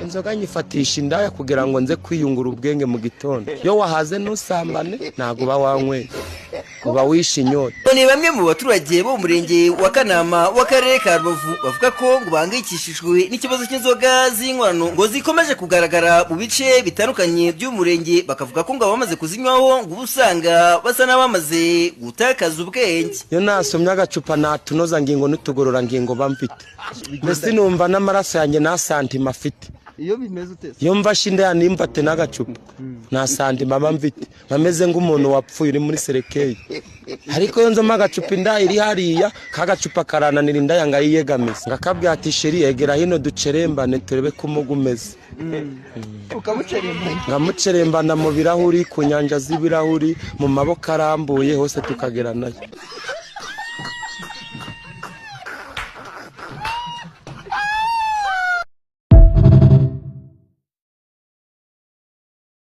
Inzoga nyifatisha indaya kugira ngo nze kwiyungura ubwenge mu gitondo. Iyo wahaze ntusambane, ntabwo uba wanyweye, uba wishe inyota. Ni bamwe mu baturage bo mu murenge wa Kanama w'akarere ka Rubavu bavuga ko ngo bahangayikishijwe n'ikibazo cy'inzoga z'inkorano ngo zikomeje kugaragara mu bice bitandukanye by'umurenge, bakavuga ko ngo abamaze kuzinywaho ngo uba usanga basa n'abamaze gutakaza ubwenge. Iyo nasomye agacupa natunoza ngingo n'utugororangingo mba mfite, mbese numva n'amaraso yanjye nta santima afite. Iyo bimeze ute? Iyo mfashe inda nimfate n'agacupa nta santima mba mfite, mba nk'umuntu wapfuye uri muri serekeye. Ariko iyo nzoma agacupa inda iri hariya, kagacupa karananira indaya ngayiyegamiza, ngakabwira ati: "Chérie, egera hino ducerembane turebe ko umugu umeze." Ukamucerembanya? Ngamucerembana mu birahuri, ku nyanja z'ibirahuri, mu maboko arambuye hose tukagera nayo.